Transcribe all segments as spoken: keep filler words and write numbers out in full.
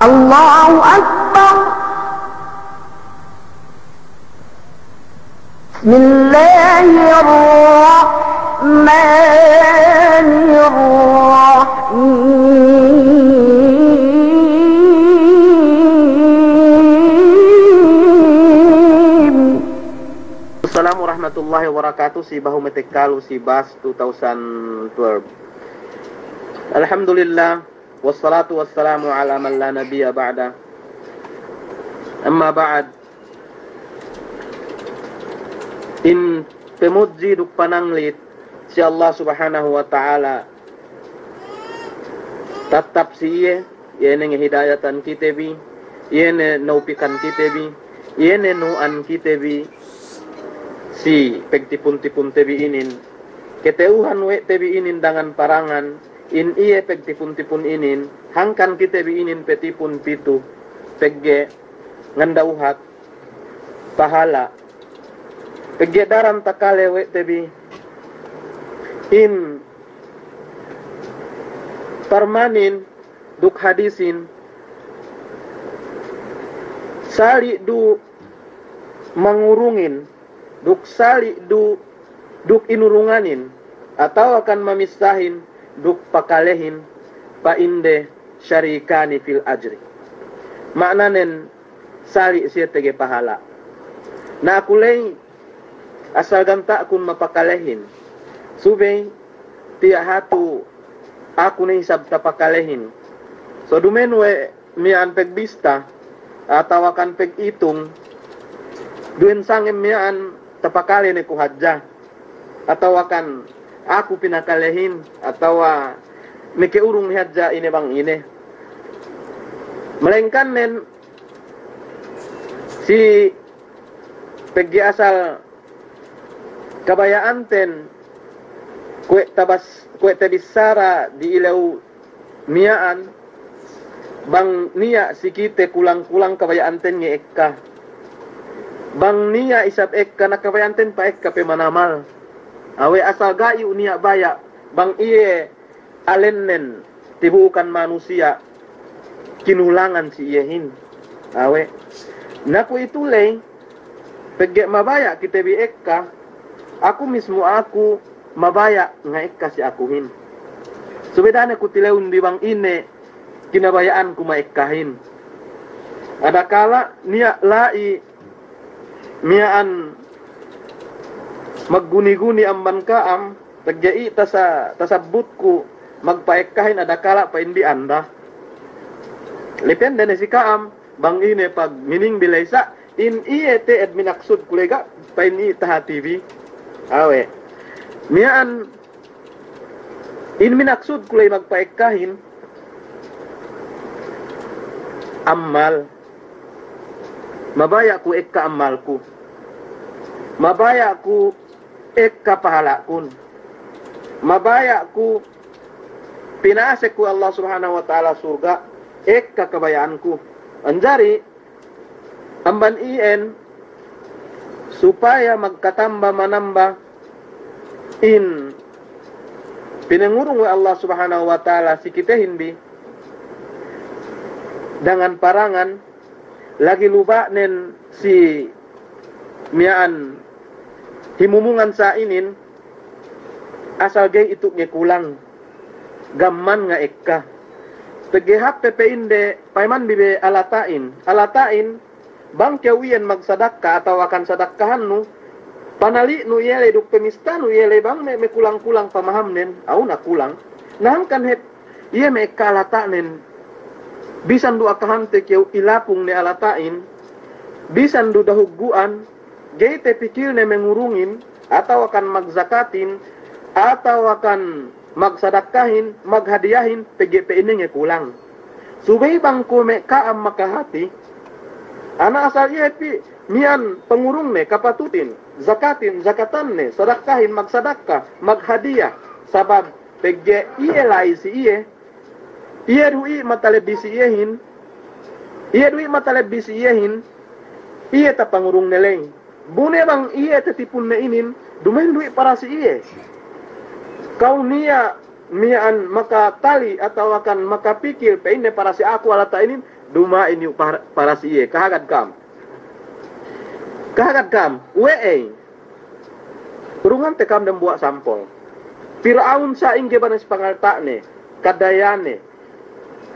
الله أكبر. بسم الله الرحمن الرحيم. Assalamu warahmatullahi wabarakatuh. Si bahu metekkalu si bas two thousand twelve. Alhamdulillah. Wassalatu wassalamu ala man la nabiyya ba'da. Amma ba'd. In pemudji duk pananglit si Allah Subhanahu wa Ta'ala, tattap si iye, iye ne ngehidayatan kite bi, iye ne naupikan kite bi, iye ne nu'an kite bi si pegtipun-tipunte bi inin. Keta'uhan we' te bi inin dangan parangan, in iye pegtipun-tipun inin, hangkan kite bi inin petipun pitu, pegge' nganda'uhat pahala', pegge' daran takale we' te bi in parmanin duk hadisin, sali' du mangurungin, duk sali' du, duk inurunganin, atawakan mamissahin, duk pakalehin, pa'inde syarikani fil ajri. Ma'nanen sali' siye tege pahala'. Na aku ley asal ganta'kun mapakalehin. Subey tiya' hatu aku ne isab tapakalehin. So dumen we' miya'an pegbista, atawakan pegitung, duwen sangem miya'an tapakale ne ku hadja, atawakan aku pinakalehin, atawa meke'urung ne hadja ine bang ine. Malengkan nen si pegge' asal kabaya'anten kuwe' tabas-, kuwe' tabissara di'ilew miya'an, bang niya' si kite kulang-kulang kabaya'anten nge'ekka. Bang niya' isab ekka na kabaya'anten pa'ekka pe manamal. Awe' asal ga'i niya' baya', bang iye alennen tibu'ukan manusiya' kinulangan si iyehin. Awe'. Na kuwe'itu ley, pegge' mabaya' kite bi ekka, aku mismu aku mabaya' nga'ekka si akuhin. Subey da'a ne ku tilewun bi bang ine kinabaya'anku ma'ekkahin. Adakala' niya' la'i miya'an magguni-guni amban ka'am, pegge' i' tasa-, tasabbutku magpa'ekkahin adakala' pa'in bi anda. Lepende ne si ka'am, bang ine pagmining bi ley sa', in iye te'ed minaksudku ley ga' pa'in i' tahati bi. Awe'. Miya'an in minaksudku ley magpa'ekkahin, ammal. Mabaya' ku ekka ammalku. Mabaya' ku ekka pahala'kun. Mabaya' ku pinasek we' Allah Subhanahu wa Ta'ala surga', ekka kabaya'anku. Anjari, amban iyan, supaya magkatamba-manamba in pinangurung we' Allah Subhanahu wa Ta'ala si kitehin bi, dangan parangan, lagi' luba'nen si miya'an himumungan sa' inin, asal ga'i itu' ngekulang, gamman nga'ekka. Pegge' hāp pe pa'inde, payaman bi be alata'in. Alata'in, bang kew iyan magsadakka atawakan sadakkahannu, panali'nu iye ley duk pamistanu iye ley bang me', me' kulang-kulang pamahamnen, aw na kulang. Na hangkan hep iye me' ekka alata'nen, bisan du akahante kew ilapung ne alata'in, bisan du dahuggu'an, ga'i tapikilne mangurungin, atawakan magzakatin, atawakan magsadakkahin, maghadiyahin, pegge' pa'inne ngekulang. Subey bang kuwe' me' ka'am makahati, ana asal iye pi miya'an pangurungne kapatutin, zakatin, zakatanne, sadakkahin, magsadakka, maghadiya, sabab pegge' iye la'i si iye, iye du i' matalebbi si iyehin, iye du i' matalebbi si iyehin, iye tapangurungne ley. Bu ne bang iye tatipunne inin, duma'in du i' para si iye. Kaw niya' miya'an makatali' atawakan makapikil, pa'inne para si aku alata' inin, duma'in iyu' par-, para si iye. Kahagad ka'am. Kahagad ka'am. We'ey. Urungante ka'am dambuwa' sampol. Pir'aun sa'ingge banes pangalta'ne, kadayane.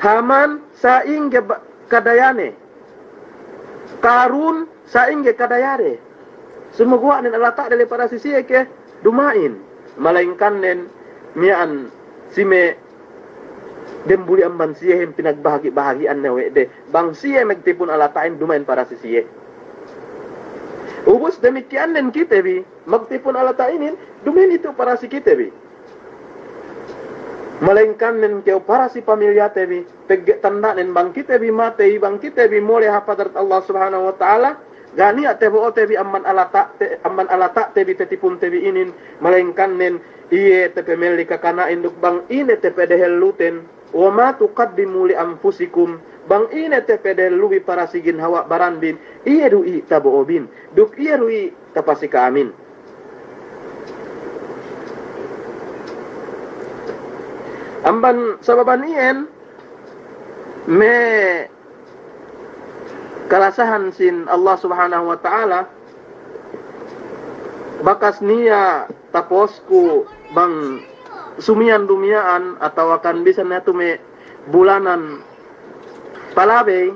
Haman sa'ingge ba-, kadayane. Karun sa'ingge kadayade. Sumaguwa'nen alata'de le para si siye ke duma'in. Malayingkannen miya'an si me' dembuli amban siyehin pinagbahagi'-bahagi'an ne we' de. Bang siye magtipun alata'in duma'in para si siye. Ubus damikiyannen kite bi, magtipun alata' inin, duma'in itu para si kite bi. Malayingkannen kew para si pamilyate bi, pegge' tanda'nen bang kite bi matey, bang kite bi mole' hap hadarat Allah Subhanahu wa Ta'ala, ga' niya' tabo'ote bi amban alata'te, amban alata'te bi tatipunte bi inin, malayingkannen iye tapamelli kakana'in duk bang ine tapadehelluten, wa ma tuqaddimu li anfusikum, bang ine tapadehellu bi para si ginhawa' baranbin, iye du i' tabo'obin, duk iye du i' tapasi ka'amin. Amban sababan iyan, me' kalasahan sin Allah Subhanahu wa Ta'ala, bakas niya' tapusku bang sumiyan dumiya'an atawa kan bisan ne tu me' bulanan palabey,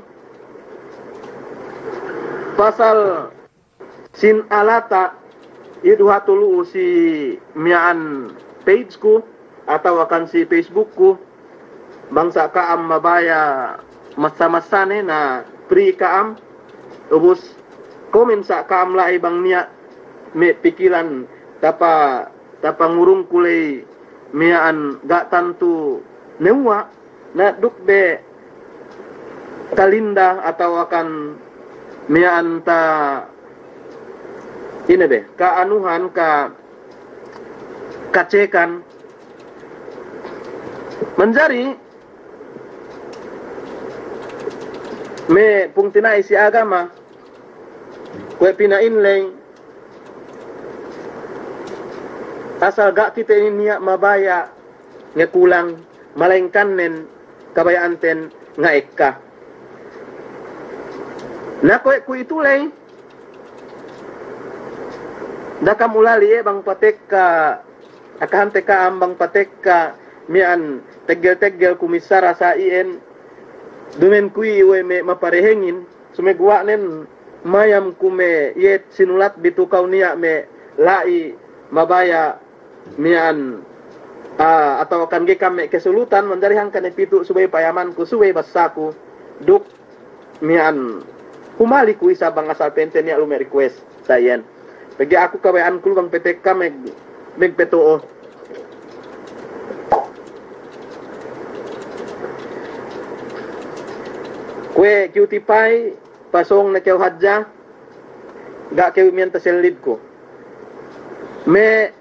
pasal sin alata' iyu' du hatu lu'u si miya'an page ku atawa kan si Facebook ku, bang sa' ka'am mabaya' masa-masane na free ka'am, ubus komen sa' ka'am la'i bang niya' me' pikilan tapa-, tapangurung ku ley miya'an ga' tantu newwa', na duk be kalinda atawa kan miya'an ta ine be, ka'anuhan, ka-, kacekan. Manjari me' pungtina'i si agama, kuwe' pina'in ley, asal ga' kite inin niya' mabaya' ngakulang, malayingkannen kabaya'anten nga'ekka. Na kuwe' ku itu ley, da'a kam ulali' e bang patekka, akahante ka'am bang patekka miya'an teggel-teggel ku missara sa' iyan, dumen ku iyu' we' me' maparehengin, sumeguwa'nen mayam ku me' iye sinulat bi tu kaw niya' me' la'i mabaya' miya'an, ah, atawa kan ga'i kam me' kesulutan, manjari hangkan ne pitu' subey payamanku, subey bassaku, duk miya'an humali ku isab bang asal pa'inte niya' lu me' request sa' iyan. Pegge' aku kabaya'anku lu bang patekka meg-, megpeto'o. Kuwe' Cutie Pie, pasōng ne kew hadja, ga' kew miya'an tasellidku. Me'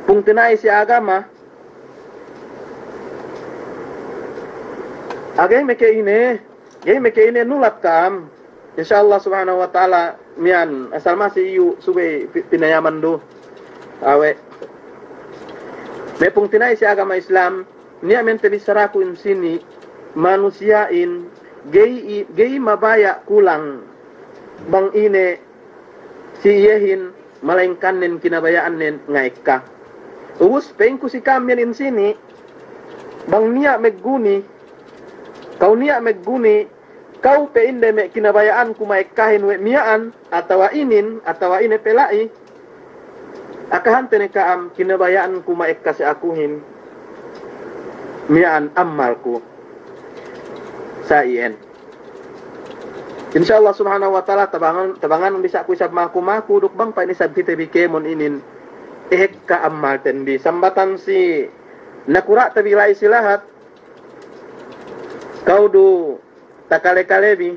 pungtina'i si agama, a, ga'i me' ke ine, ga'i me' ke ine nulat ka'am. Insya Allah Subhanahu wa Ta'ala miya'an asal masi iyu' subey pi-, pinayaman du. Awe'. Me' pungtina'i si agama Islam, niya' mente bissaraku insini', manusiya'in ga'i i-, ga'i mabaya' kulang bang ine si iyehin, malayingkannen kinabaya'annen nga'ekka. Ubus, pa'inku si ka'am miya'an insini', bang niya' magguni, kaw niya' magguni, kaw pa'inde me' kinabaya'anku ma'ekkahin we' miya'an, atawa inin, atawa ine pe la'i, akahante ne ka'am kinabaya'anku ma'ekka si akuhin, miya'an ammalku. Sa' iyan. Insya Allah Subhanahu wa Ta'ala tabangan, tabangan bisa' ku isab maku-maku duk bang pa'in isab kite bi kēmon inin ehek ka'ammalten bi. Sambatan si nakura'te bi la'i si lahat, kaw du takale-kale bi.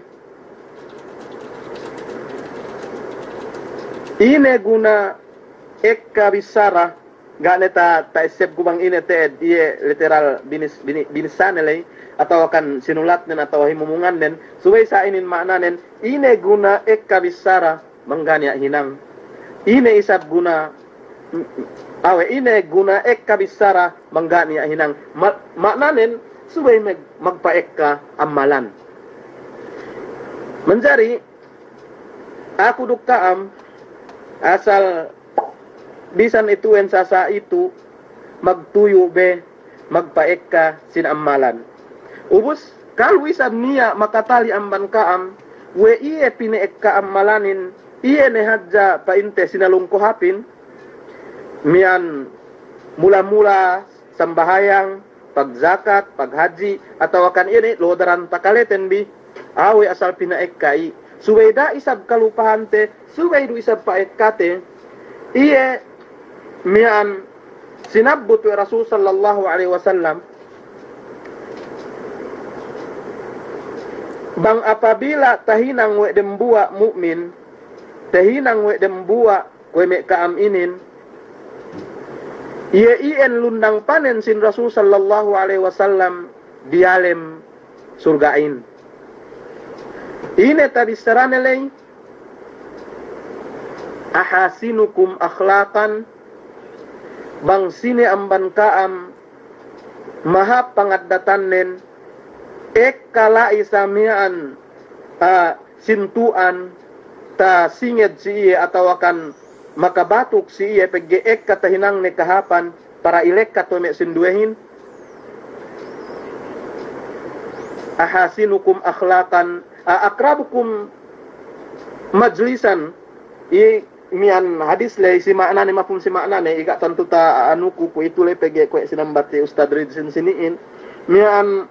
Ine guna ekka bissara, ga' ne ta-, ta'essebku bang ine te'ed iye literal binis-, bini-, binissane ley, atawa kan sinulatnen atawa himumungannen, subey sa' inin ma'nanen, ine guna ekka bissara bang ga' niya' hinang. Ine isab guna, awe', ine guna ekka bissara bang ga' niya' hinang. Ma-, ma'nanen, subey mag-, magpa'ekka ammalan. Manjari, aku duk ka'am, asal bisan itu'en sasa itu, magtuyu' be, magpa'ekka sin ammalan. Ubus, kalu isab niya' makatali amban ka'am, we' iye pina'ekka ammalanin, iye ne hadja pa'inte sinalung kohapin, miya'an mula-mula sambahayang, pagjakat, paghadji', atawa kan iye ne, lodaran takaleten bi, awe' asal pina'ekka i. Subey da'a isab kalupahante, subey du isab pa'ekkate, iye miya'an sinabbut we' Rasul sallallahu alaihi wasallam, bang apabila tahinang we' dembuwa' mu'min, tahinang we' dembuwa' kuwe' me' ka'am inin, iye iyan lundang panen sin Rasul sallallahu alaihi wasallam diyalem surga'in. Ine tabissarane ley, ahasinukum akhlaqan, bang sine amban ka'am mahāp pangaddatannen, ekka la'i sa miya'an, ah, sintu'an tasinged si iye atawa kan makabatuk si iye pegge' ekka tahinangne kahāpan para ilekkat we' me' sinduwehin. Ahasinukum akhlaqan, a-, aqrabukum majlisan. I miya'an hadis ley si ma'nane, mafhum si ma'nane, i ga' tantu ta-, anuku kuwe'itu ley pegge' kuwe' sinambat si Ustadz Ridsin sini'in. Miya'an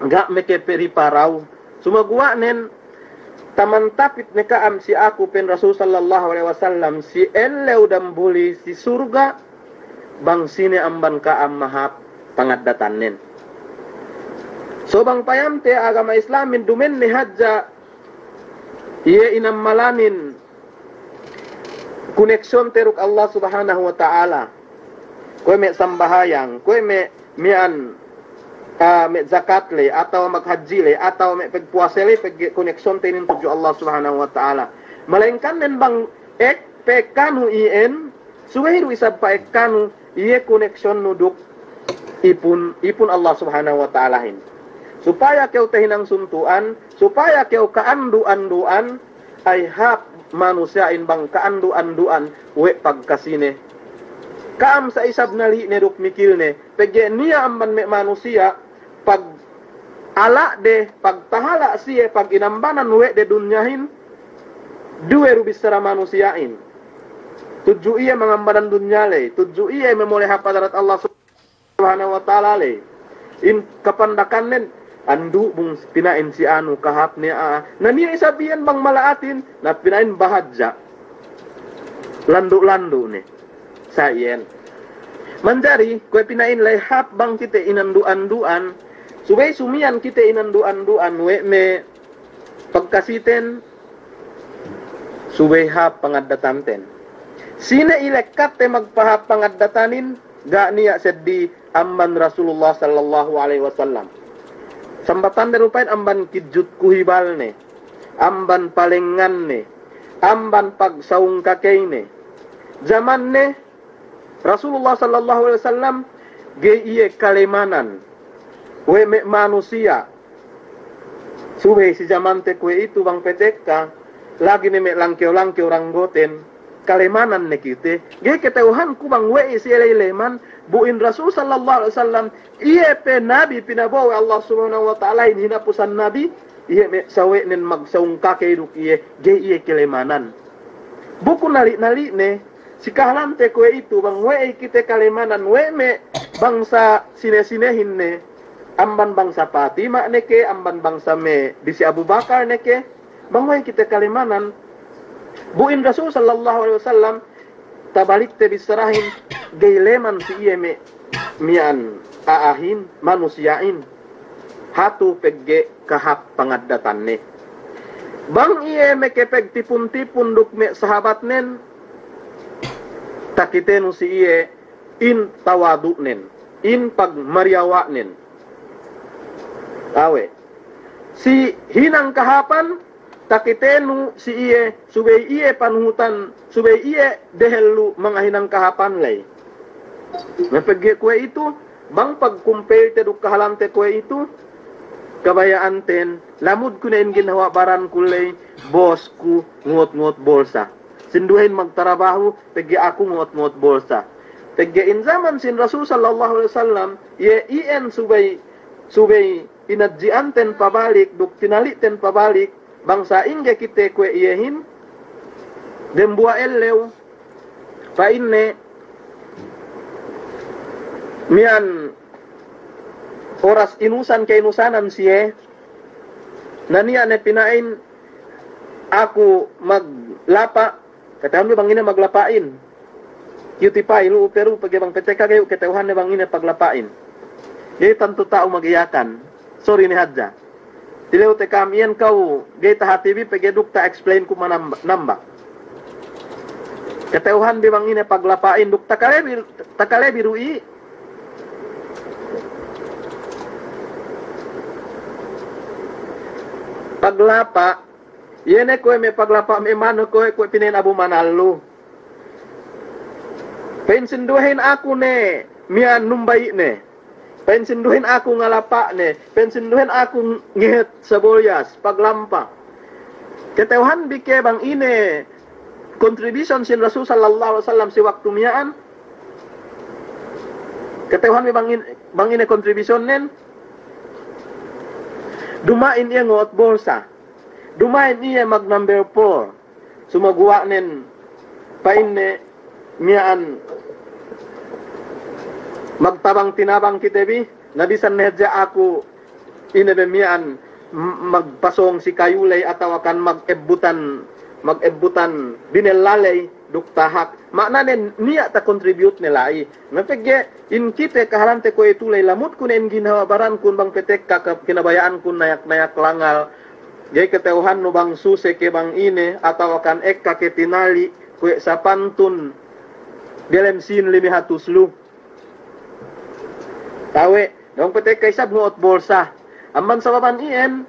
ga' meke peri parau. Sumaguwa'nen, taman tapit ne ka'am si aku, pa'in Rasul sallallahu alaihi wasallam, si ellew dambuli si surga', bang sine amban ka'am mahāp pangaddatannen. So bang payamte agama Islamin duma'in ne hadja iye inammalanin koneksiyonte duk Allah Subhanahu wa Ta'ala. Kuwe' me' sambahayang, kuwe' me' miya'an, ah, me' jakat ley, atawa maghadji' ley, atawa me' pagpuwase ley, pegge' koneksiyonte inin tudju Allah Subhanahu wa Ta'ala. Malayingkan nen bang ek-, pa'ekkanu iyan, subey du isab pa'ekkanu iye koneksiyonnu duk ipun, ipun Allah Subhanahu wa Ta'alahin. Supaya kew tahinang suntu'an, supaya kew ka'andu'-andu'an, ay hāp manusiya'in bang ka'andu'-andu'an we' pagkasine. Ka'am sa isab nali'ne duk mikilne, pegge' niya' amban me' manusiya', pag ala'de, pagtahala' siye, pag inambanan we' de dunyahin, duwe du bissara manusiya'in. Tudju iye mangambanan dunya ley, tudju iye memole hap hadarat Allah Subhanahu wa Ta'ala ley. In kapandakannen, andu' bung pina'in si anu kahāpne a'a. Na niya' isab iyan bang mala'atin, na pina'in bahadja'. Landu'-landu' ne. Sa iyan. Manjari, kuwe' pina'in ley hāp bang kite inandu'-andu'an, subey sumiyan kite inandu'-andu'an, we' me' pagkasiten, subey hāp pangaddatanten. Sine ilekkatte magpahāp pangaddatanin, ga' niya' seddi amban Rasulullah sallallahu alaihi wasallam. Sambatande du pa'in amban kidjut kuhibalne, amban palengnganne, amban pagsaungkakeyne. Jamanne, Rasulullah sallallahu alaihi wasallam, ga'i iye kalemanan we' me' manusiya'. Subey si jamante kuwe'itu bang petekka, lagi' ne me' langkew-langkew ranggoten, kalemanan ne kite. Ga'i kata'uhanku bang we'ey siye ley leman, bu in Rasul sallallahu alaihi wasallam, iye pe nabi pinabo'o we' Allah Subhanahu wa Ta'alahin hinapusan nabi, iye me' sawe'nen magsaungkakey duk iye, ga'i iye kalemanan. Bu ku nali'-nali' ne, si kahalante kuwe'itu, bang we'ey kite kalemanan we' me' bangsa sine-sinehin ne, amban bangsa Patima ne ke, amban bangsa me' disi Abu Bakar ne ke, bang we'ey kite kalemanan, bu in Rasul sallallahu alaihi wasallam, tabalikte bissarahin, ga'i leman si iye me' miya'an a'ahin, manusiya'in. Hatu pegge' kahap pangaddatanne. Bang iye mekepegtipun-tipun duk me' sahabatnen, takitenu si iye in tawadu'nen, in pagmariyawa'nen. Awe'. Si hinang kahapan, takitenu si iye, subey iye panuhutan, subey iye dehellu mangahinang kahapan ley. Na pegge' kuwe'itu, Bang pag-compare te duk kahalante kuwe'itu, kabaya'anten, lamud ku ne in ginhawa' baranku ley, boss ku, nguwot-nguwot bolsa. Sinduwehin magtarabahu, pegge' aku nguwot-nguwot bolsa. Pegge' in zaman sin Rasul sallallahu alaihi wasallam, iye iyan subey, subey inadji'anten pabalik, duk tinali'ten pabalik, bang sa'ingge kite kuwe' iyehin, dembuwa' ellew, pa'inne, miya'an oras inusan kainusanan siye, na niya' ne pina'in aku maglapa', kata'uhanbi bang ine maglapa'in. Kiyuti pay lu'u Peru pegge' bang petekka ga'i kata'uhanne bang ine paglapa'in. Ga'i tantu ta'u mag-Iyakan. Sorry ne hadja. Tilewte ka'am iyan kew ga'i tahatibi pegge' duk ta-explain ku manamba', namba'. Kata'uhanbi bang ine paglapa'in duk takalebi, takalebi du i. Paglapa', iye ne kuwe' me' paglapa' me' manu kuwe', kuwe' pina'in Abu Manallu. Pa'in sinduwehin aku ne miya'an numbayi' ne. Pa'in sinduwehin aku ngalapa' ne. Pa'in sinduwehin aku ngehet sabolyas, paglampa'. Kata'uhanbi ke bang ine contribution sin Rasul sallallahu alaihi wasallam si waktu miya'an? Kata'uhanbi bang in-, bang ine contribution nen? Duma'in iye nguwot bolsa. Duma'in iye mag-number four. Sumaguwa' nen pa'inne miya'an magtabang-tinabang kite bi, na bisan ne hadja aku ine be miya'an m-, magpasōng si kayu ley atawa kan mag-ebbutan, mag-ebbutan binella ley duk tahak. Ma'nanen niya' ta-contribute ne la'i. Na pegge' in kite kahalante kuwe'itu ley lamud ku ne in ginhawa' barankun bang petekka ke-, kinabaya'ankun nayak-nayak langal. Ga'i kata'uhannu bang suse ke bang ine, atawa kan ekka ke tinali', kuwe' sapantun, delem sīn lime hatus lu. Tawe', bang petekka isab nguwot bolsa. Amban sababan iyan,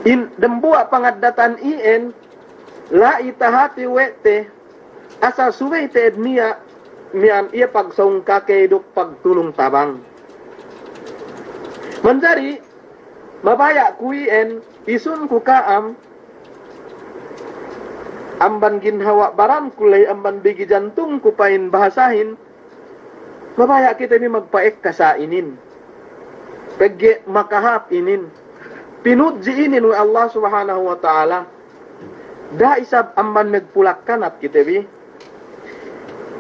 in dembuwa' pangaddatan iyan, la'i tahati we' te, asal subey te'ed niya', miya'an iye pagsōng kakey duk pagtulung tabang. Manjari, mabaya' ku iyan, isun ku ka'am, amban ginhawa' baranku ley, amban bigi jantungku pa'in bahasahin, mabaya' kite bi magpa'ekka sa' inin. Pegge' makahāp inin. Pinudji inin we' Allah Subhanahu wa Ta'ala. Da'a isab amban megpulak kanat kite bi.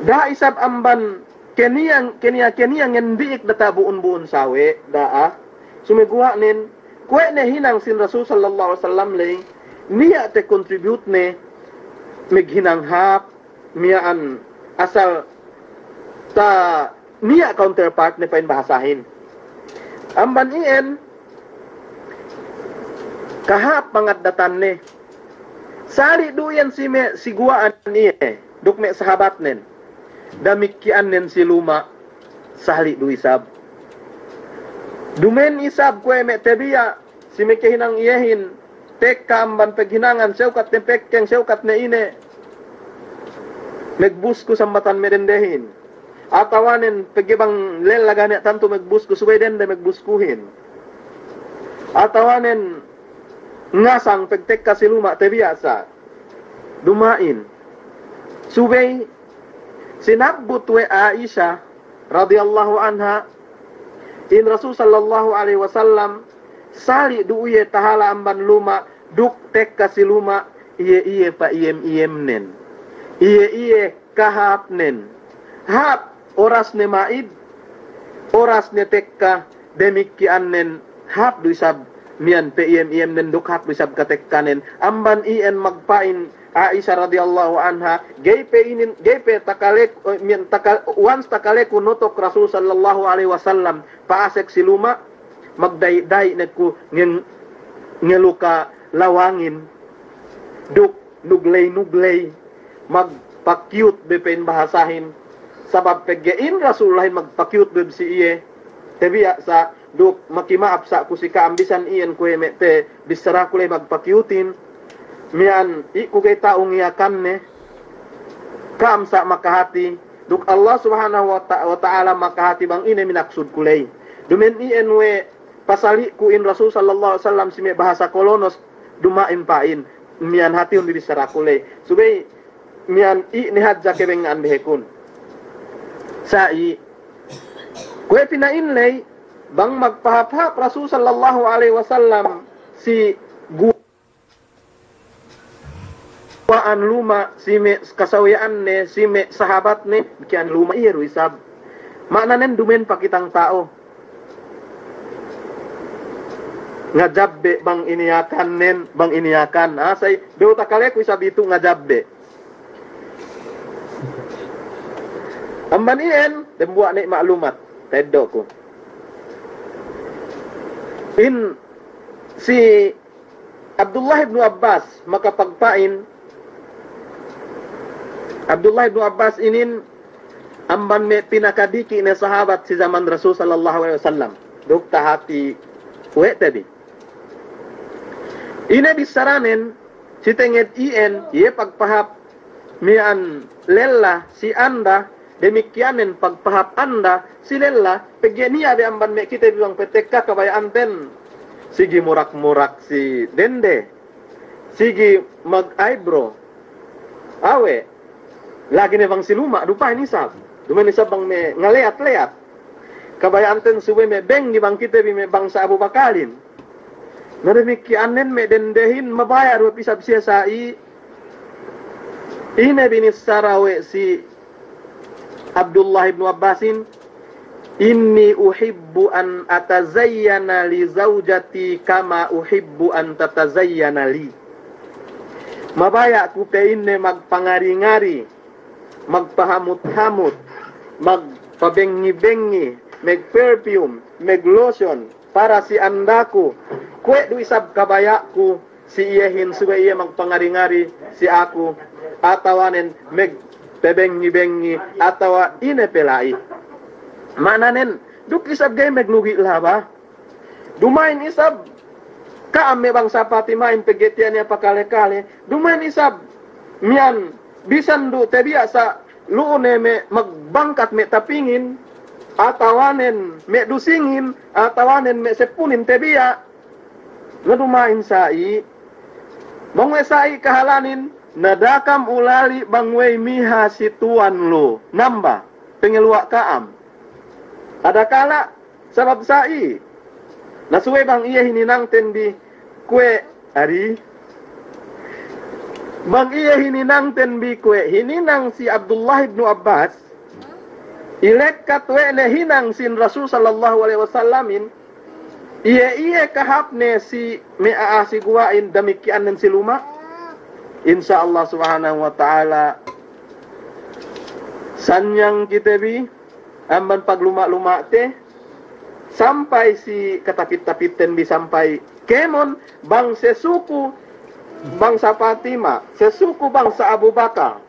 Da'a isab amban keniyang, keniya-, keniyangen bi'ik data' bu'un-bu'un sawe', da'a. Sumeguwa' nen, kuwe' ne hinang sin Rasul sallallahu alaihi wasallam ley, niya' te-contribute ne meghinang hāp, miya'an asal ta niya' counterpart ne pa'in bahasahin. Amban iyan, kahāp pangaddatanne. Sali' du iyan si me' siguwa'an iye, duk me' sahabatnen. Damikki'annen si luma', sali' du isab. Dumen isab kuwe' me' tebiya', si me' kehinang iyehin, tekka amban peghinangan, sewkat ne pekkeng, sewkat ne ine. Megbusku sambatan me' dendehin. Atawanen pegge' bang lella ga' ne tantu megbusku, subey dende megbuskuhin. Atawanen ngasang pegtekka si luma' tebiya' sa'. Duma'in. Subey sinabbut we' Aisha radiyallahu anha, in Rasul sallallahu alaihi wasallam, sali' du iye tahala' amban luma', duk tekka si luma', iye-iye pa'iyem-iyemnen. Iye-iye kahāpnen. Hāp orasne ma'id, orasne tekka, damikki'annen, hāp du isab miya'an pa'iyem-iyemnen duk hāp du isab katekkanen. Amban iyan magpa'in Aisha radiyallahu anha, ga'i pe inin, ga'i pe takaleku, eh, miya'an taka-, once takaleku notok Rasul sallallahu alaihi wasallam pa'asek si luma', magdayi'-dayi' ne ku nge-, ngeluka lawangin, duk nugley-nugley, magpa-cute be pa'in bahasahin, sabab pegge' in Rasulullahin magpa-cute be si iye, tebiya' sa', duk makima'ap sa' ku si ka'am bisan iyan kuwe' me' te bissaraku ley magpa-cutein, miya'an i' ku ga'i ta'u ngiyakanne, ka'am sa' makahati, Duk Allah Subhanahu wa ta-, wa Ta'ala makahati bang ine minaksudku ley. Duma'in iyan we' pasali'ku in Rasul sallallahu alaihi wasallam si me' bahasa kolonos, duma'in pa'in, miya'an hatihun bi bissaraku ley. Subey miya'an i' ne hadja kebengngan behekun. Sa'i, kuwe' pina'in ley, bang magpahāp-hāp Rasul sallallahu alaihi wasallam si gu- wa'an luma' si me' kasawiya'anne, si me' sahabatne, damikiyan luma' iye du isab. Ma'nanen duma'in pakitang ta'u. Ngajabbe' bang iniyakannen, bang iniyakan. Ah, sa'i, behu takaleku isab itu ngajabbe'. Amban iyan, dembuwa' ne ma'lumat, ta'eddo'ku. In si Abdullah ibnu Abbas, makapagpa'in, Abdullah ibnu Abbas inin amban me' pinakadiki' ne sahabat si zaman Rasul sallallahu alaihi wasallam. Duk tahati we' te bi. Ine bissaranen, si tenged iyan, iye pagpahāp miya'an lella si anda, damikiyanen pagpahāp anda si lella, pegge' niya' be amban me' kite bi bang petekka kabaya'anten. Sigi murak-murak si dende. Sigi mag-eyebrow. Awe'. Lagi' ne bang si luma', du pa'in isab. Duma'in isab bang me' ngaleyat-leyat. Kabaya'anten subey me' benggi bang kite bi me' bangsa Abu Bakarin. Na damikiyanen me' dendehin mabaya' du isab siye sa'i. Ine binissara we' si Abdullah ibnu Abbasin, "Inni uhibbu an atazayyana li zawjati kama uhibbu an tatazayyana li." Mabaya' ku pa'inne magpangari-ngari, magpahamut-hamut, magpabengi-bengi, mag-perfume, mag-lotion, para si andaku, kuwe' du isab kabaya'ku si iyehin subey iye magpangari-ngari si aku, atawanen magpabengi-bengi, atawa ine pe la'i. Ma'nanen, duk isab ga'i maglugi' laba. Duma'in isab ka'am me' bangsa Patima'in pegge' tiya' niya' pakale-kale. Duma'in isab miya'an bisan du tabiya' sa' lu'u ne me' magbangkat me' tapingin, atawanen me' dusingin, atawanen me' seppunin tabiya'. Na duma'in sa'i, bang we' sa'i kahalanin, na da'a kam ulali' bang we'ey miha si tuwan lu, namba, pengeluwa' ka'am. Adakala' sabab sa'i. Na subey bang iye hininangten bi kuwe' ari. Bang iye hininangten bi kuwe' hininang si Abdullah ibnu Abbas, ilekkat we' ne hinang sin Rasul sallallahu alaihi wasallamin, iye-iye kahāpne si me' a'a si guwa'in damikiyanen si luma'. Insya Allah subhanahu wa ta'ala, sanyang kite bi amban pagluma'-luma'te, sampay si katapit-tapitten bi sampay kēmon, bang sesuku bangsa Patima, sesuku bangsa Abu Bakar,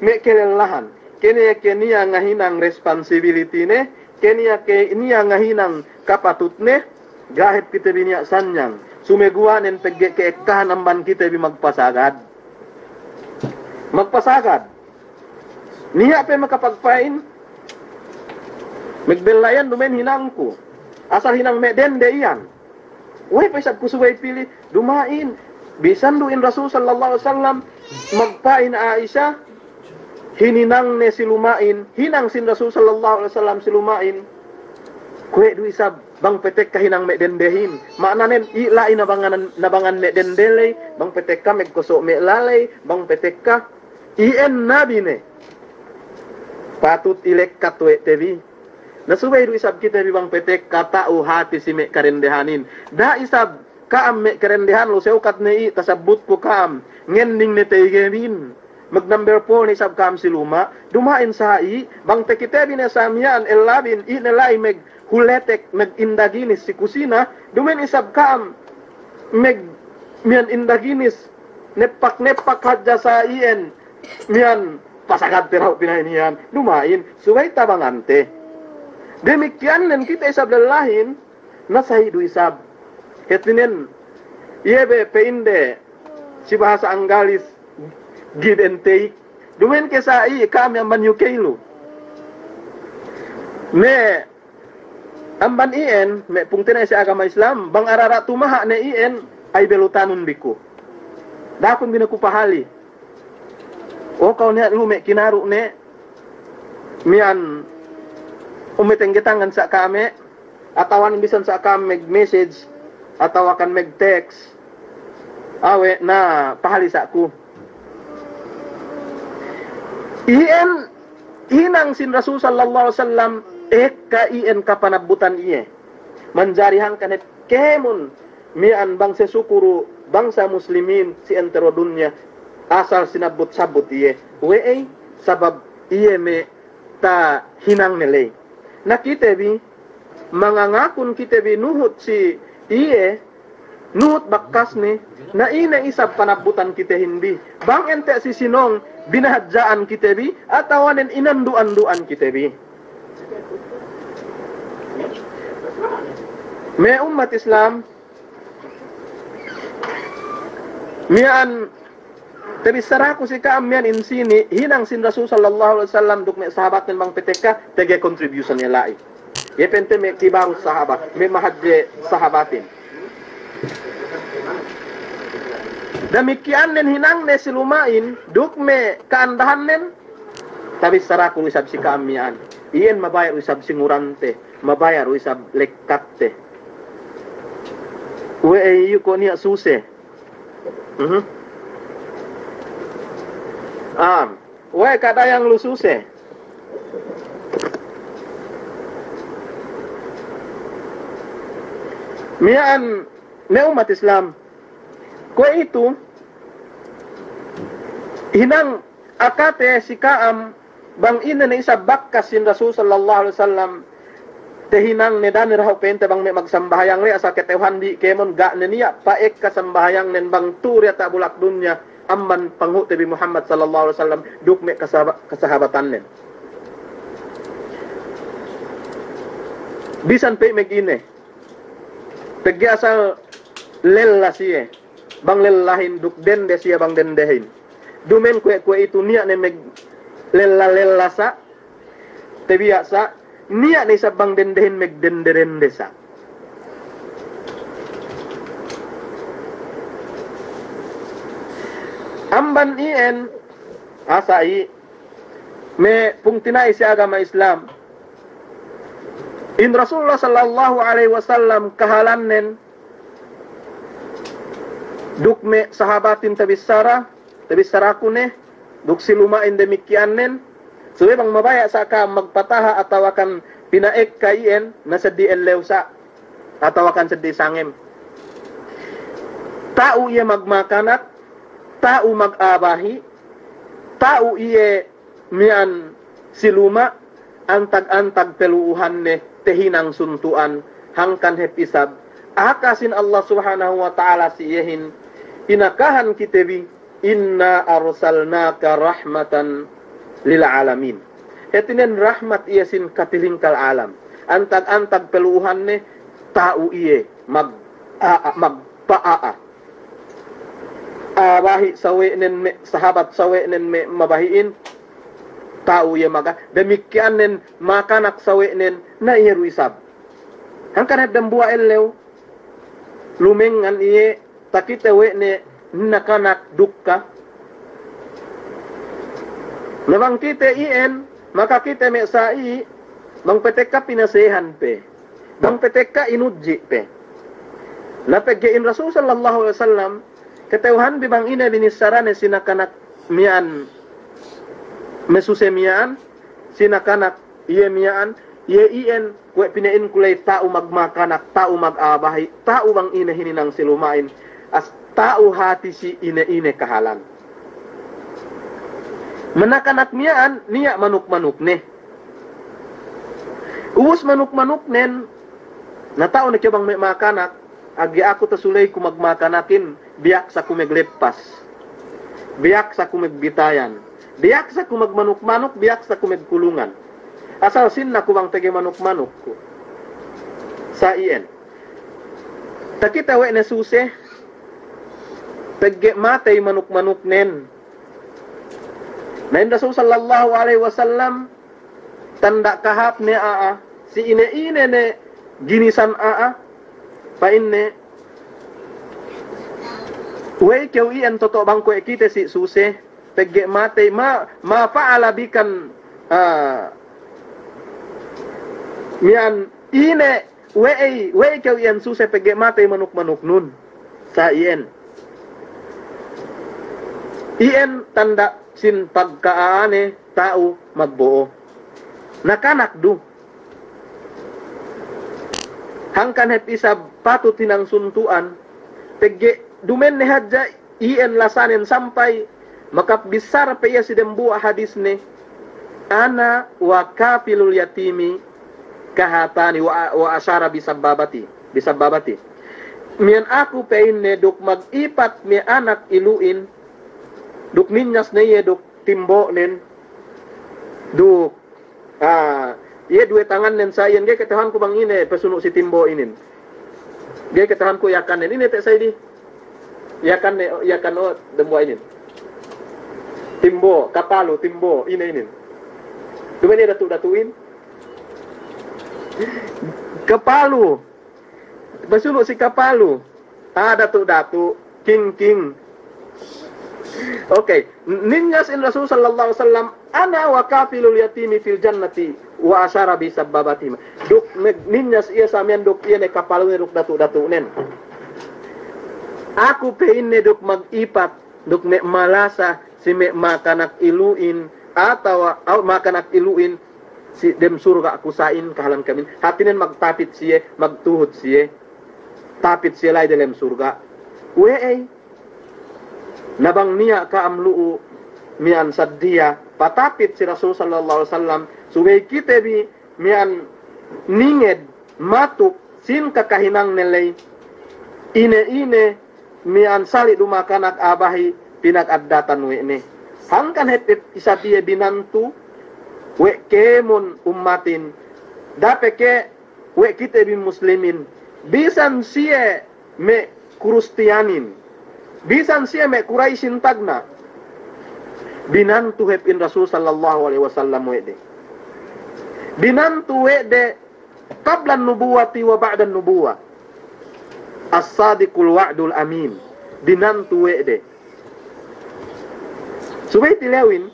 me' kelellahan. Kene ke niya' ngahinang responsibility ne, kene ke niya' ngahinang kapatutne, ga'i hep kite bi niya' sanyang. Sumeguwa'nen pegge' ke'ekkahan amban kite bi magpasagad. Magpasagad. Niya' pe makapagpa'in, magbellayan duma'in hinangku. Asal hinang me' dende iyan. We'ey pe isab ku subey pili', duma'in. Bisan du in Rasul sallallahu alaihi wasallam magpa'in Aisha, hininangne si luma'in, hinang sin Rasul sallallahu alaihi wasallam si luma'in. Kuwe' du isab bang petekka hinang me' dendehin. Ma'ananen, i' la'i nabangan, nabangan me' dende ley, bang petekka megkoso' me' laley, bang petekka iyan nabi ne. Patut ilekkat we' te bi. Na subey du isab kite bi bang petekka ta'u hati si me' karendehanin. Da'a isab ka'am me' karendehan lu sewkat ne i' tasabbutku ka'am. Ngending ne teygemin. Mag number four ne isab ka'am si luma'. Duma'in sa'i, bang takite bi ne sa miya'an ellabin, i' ne la'i meghuletek, megindaginis si kusina. Duma'in isab ka'am meg miya'an indaginis. Neppak-neppak hadja sa iyan. Miya'an pasagad te dahu' pina'in iyan. Duma'in, subey tabangante. Damikiyannen kite isab lellahin, na sa'i du isab. Hātinen, iye be pe'inde, si bahasa Anggalis, give and take. Duma'in ke sa'i, ka'am amban U K lu. Me' amban iyan, me' pungtina'i si agama Islam, bang arara' tumaha' ne iyan, ay belutanun bi ku. Da'a kun bi ne ku pahali. O, kaw niya' lu me' kinaru' ne, miya'an umetenggetangan sa' ka'am, atawa ne bisan sa' ka'am mag-message, atawa kan mag-text, awe' na pahali sa' ku. Iyan hinang sin Rasul sallallahu alaihi wasallam, ekka iyan kapanabbutan iye. Manjari hangkan hep kēmon miya'an bangsa sukuru, bangsa muslimin si entero dunya, asal sinabbut-sabbut iye. We'ey? Sabab iye me' tahinang ne ley. Na kite bi, mangangakun kite bi nuhut si iye, nuhut bakkasne, na ine isab panabbutan kitehin bi? Bang ente' si sinong binahadja'an kite bi, atawa nen inandu'-andu'an kite bi? Me' ummat Islam, miya'an tabissaraku si ka'am miya'an insini', hinang sin Rasul sallallahu alaihi wasallam duk me' sahabatnen bang patekka, tege contribution iye la'i. Iye pente me' kibaru sahabat, me' mahadje sahabatin. Damikkiyannen hinangne si luma'in, duk me' ka'andahannen, tabissaraku du isab si ka'am miya'an. Iyan mabaya' du isab singurante, mabaya' du isab lekkatte. We'ey iyu ko' niya' suse. Mhm. Am, we' kadayang lu suse. Miya'an me' ummat Islam. Kuwe'itu, hinang akate si ka'am bang ine ne isab bakkas sin Rasul sallallahu alaihi wasallam, tahinang ne, da'a ne dahu' pa'inte bang me' magsambahayang ley, asal kata'uhanbi kēmon ga' ne niya' pa'ekka sambahayangnen bang tu'u diyata' bulak dunya amban panghu'te bi Muhammad sallallahu alaihi wasallam duk me' kasahaba-, kasahabatannen. Bisan pe mag-ine, pegge' asal lella siye bang lellahin duk dende siye bang dendehin. Duma'in kuwe'-kuwe'itu niya' ne maglella-lella sa', tabiya' sa', niya' ne isab bang dendehin magdende-dende sa'. Amban iyan, asa'i, me' pungtina'i si agama Islam, in Rasulullah sallallahu alaihi wasallam kahalannen duk me' sahabatin tabissara, tabissaraku ne, duk si luma'in damikkiyannen, subey bang mabaya' sa' ka'am magpataha' atawakan pina'ekka iyan, na seddi ellew sa' atawakan seddi sangem. Ta'u iye magmakanak, ta'u mag-a'a bahi', ta'u iye miya'an si luma', antag-antag palu'uhanne tahinang suntu'an, hangkan hep isab aka sin Allah Subhanahu wa Ta'ala si iyehin, inakahan kite bi, "Inna arsalnaka rahmatan lil alamin." Hātinen rahmat iye sin katilingkal alam. Antag-antag palu'uhanne, ta'u iye mag-, a-, a-, magpa'a'a. A'a bahi' sawe'nen me', sahabat sawe'nen me' mabahi'in, ta'u iye maga. Damikkiyannen makanak sawe'nen, na iye du isab. Hangkan hep dambuwa' ellew, lumengngan iye, takite we' ne nakanak dukka. Na bang kite iyan, makakite me' sa'i, bang patekka pinasehan pe. Bang patekka inudji' pe. Na pegge' in Rasul sallallahu alaihi wasallam, kata'uhanbi bang ine binissarane si nakanak miya'an, masuse miya'an, si nakanak iye miya'an, iye iyan, kuwe' pina'inku ley ta'u magmakanak, ta'u mag-a'a bahi', ta'u bang ine hininang si luma'in, as ta'u hāti si ine-ine kahalan. Manakanak miya'an, niya' manuk-manukne. Ubus manuk-manuknen, na ta'u ne kew bang me' makanak, agi aku tasuley ku magmakanakin, biyaksa ku magleppas. Biyaksa ku magbitayan. Biyaksa ku magmanuk-manuk, biyaksa ku magkulungan. Asal sinna ku bang tege manuk-manuk ku. Sa' iyan. Takite we' ne suse, pegge' matey manuk-manuknen. Na in Rasul sallallahu alaihi wasallam, tanda' kahāpne a'a, si ine-ine ne ginisan a'a, pa'inne, we'ey kew iyan toto' bang kuwe' kite si suse, pegge' matey, ma, ma fa'ala bikan, ah, miya'an ine, we'ey, we'ey kew iyan suse pegge' matey manuk-manuknun. Sa' iyan. Iyan tanda' sin pagka'a'ane ta'u magbo'o. Nakanak du. Hangkan hep isab patut hinang suntu'an, pegge' duma'in ne hadja iyan lasanen sampay makabissara pe iye si dembuwa' hadisne, "Ana wa kafilul yatimi kahatani," wa, wa ashara bisabbabati, bisabbabati. Miya'an aku pa'inne duk magipat me' anak ilu'in, duk ninyas ne iye duk timbo'nen, duk Ah, iye duwe tangannen sa' iyan, ga'i kata'uhanku bang ine pasunu' si timbo' inin. Ga'i kata'uhanku iyakannen. Ine te' sa' idi? Iyakanne, iyakan o dembuwa' inin. Timbo', kapalu, timbo', ine inin. Duma'in iye datu'-datu'in. Kapalu. Pasunu' si kapalu. Ah, datu'-datu', king-king. Okay. N-, ninyas in Rasul sallallahu alaihi wasallam, "Ana wa kafilul yatimi fil jannati," wa ashara bi sabbabatihima. Duk nag-, ninyas iye sa' miya'an duk iye ne kapalune duk datu'-datu'nen. Aku pa'inne duk magipat, duk me' malasa si me' makanak ilu'in, atawa, aw, makanak ilu'in, si dem surga' ku sa'in kahalan kami. Hātinen magtapit siye, magtuhut siye. Tapit siye la'i delem surga'. We'ey. Na bang niya' ka'am lu'u miya'an saddiya, patapit si Rasul sallallahu alaihi wasallam, subey kite bi miya'an ninged matuk sin kakahinangne ley, ine-ine miya'an sali' du makanak a'a bahi' pinagaddatan we' ne. Hangkan hep isab iye binantu we' kēmon ummatin, dape ke we' kite bi muslimin, bisan siye me' Kurustiyanin, bisan siye me' Kuraisin tagna', binantu hep in Rasul sallallahu alaihi wasallam we' de. Binantu we' de qablan nubuwati wa ba'dan nubuwa. As-sadiqul wa'dul amin. Binantu we' de. Subey tilewin,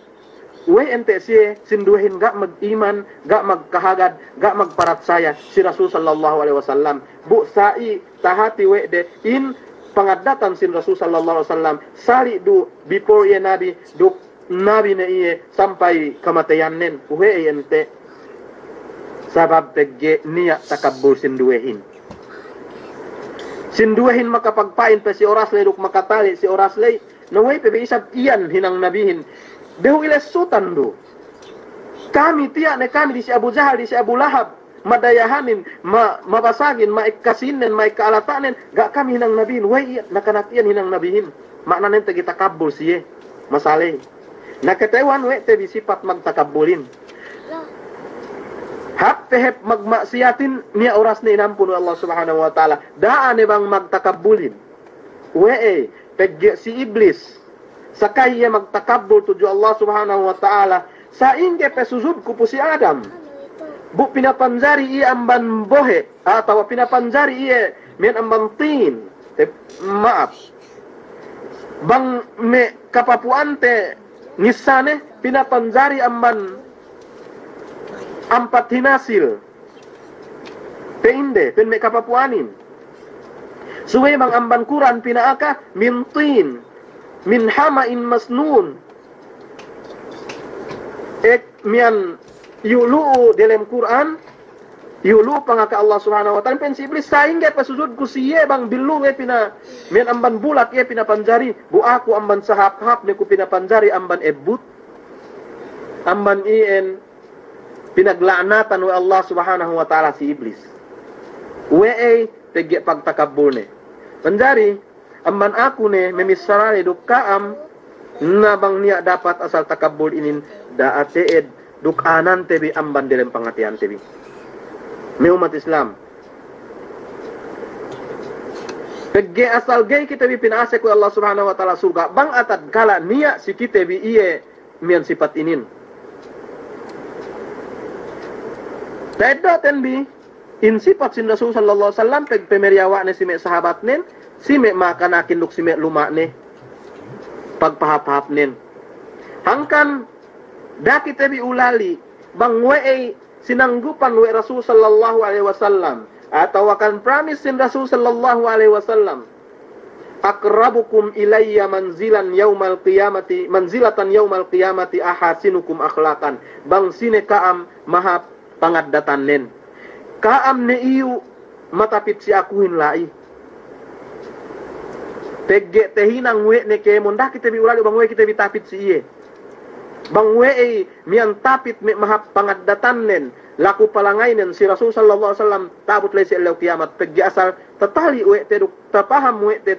we'ey ente' siye sinduwehin ga' magiman, ga' magkahagad, ga' magparatsaya si Rasul sallallahu alaihi wasallam. Bu sa'i tahati we' de in pangaddatan sin Rasul sallallahu alaihi wasallam, sali' du before iye nabi, duk nabi ne iye sampay kamateyannen, we'ey ente'. Sabab pegge' niya' takabbul sinduwehin. Sinduwehin makapagpa'in pe si oras ley duk makatali' si oras ley, na we'ey pe be isab iyan hinang nabihin. Behu ilessutan du. Kami tiya' ne kami disi Abu Jahal, disi Abu Lahab, madayahanin, ma-, mabasagin, ma'ekkasinen, ma'ekka'alata'nen, ga' kami hinang nabihin. We'ey iyan, nakanak iyan hinang nabihin. Ma'nanen tegi takabbul siye. Masaley. Na kata'uhan we' te bi sipat magtakabbulin. Hāp pe hep magma'siyatin, niya' orasne inampun we' Allah Subhanahu wa Ta'ala. Da'a ne bang magtakabbulin. We'ey, pegge' si Iblis. Sakay iye magtakabbul tudju Allah Subhanahu wa Ta'ala. Sa'ingge pe sujudku pu si Adam. Bu pinapanjari iye amban bohe', atawa pinapanjari iye miya'an amban tin. Eh, ma'ap. Bang me' kapapu'ante ngissane, pinapanjari amban ampat hinasil. Pa'inde, pa'in me' kapapu'anin. Subey bang amban Kur'an pina'aka, min tin, min hama'in masnun. Ek miya'an iyu' lu'u delem Kur'an, iyu' lu'u pangaka Allah Subhanahu wa Ta'ala, pa'in si Iblis, sa'ingge pasujudku siye bang billu' iye pina-, miya'an amban bulak iye pinapanjari, bu aku amban sahāp-hāp ne ku pinapanjari amban ebbut, amban iyan pinagla'natan we' Allah Subhanahu wa Ta'ala si Iblis. We'ey, pegge' pagtakabbulne. Manjari, amban aku ne, mamissara ne duk ka'am, na bang niya' dapat asal takabbul inin, da'a te'ed, duk anante bi amban delem pangateyante bi. Me' ummat Islam. Pegge' asal ga'i kite bi pina'asek we' Allah Subhanahu wa Ta'ala surga', bang atatkala niya' si kite bi iye miya'an sipat inin. Ta'eddo'ten bi, in sipat sin Rasul sallallahu alaihi wasallam, pegpemeriyawa' ne si me' sahabatnen, si me' makanakin duk si me' luma'ne, pagpahāp-hāpnen. Hangkan, da'a kite bi ulali', bang we'ey sinanggupan we' Rasul sallallahu alaihi wasallam, atawa kan promise sin Rasul sallallahu alaihi wasallam, "Aqrabukum ilayya manzilan yaumal qiyamati, manzilatan yaumal qiyamati ahasinukum akhlaqan." Bang sine ka'am mahāp pangaddatannen. Ka'am ne iyu' matapit si akuhin la'i. Pegge' tahinang we' ne kēmon, da'a kite bi ulali' bang we'ey kite bi tapit si iye. Bang we'ey miya'an tapit me' mahāp pangaddatannen, laku palangaynen si Rasul sallallahu alaihi wasallam ta'abut la'i si ellew kiyamat, pegge' asal tatali' we' te duk tapaham we' te,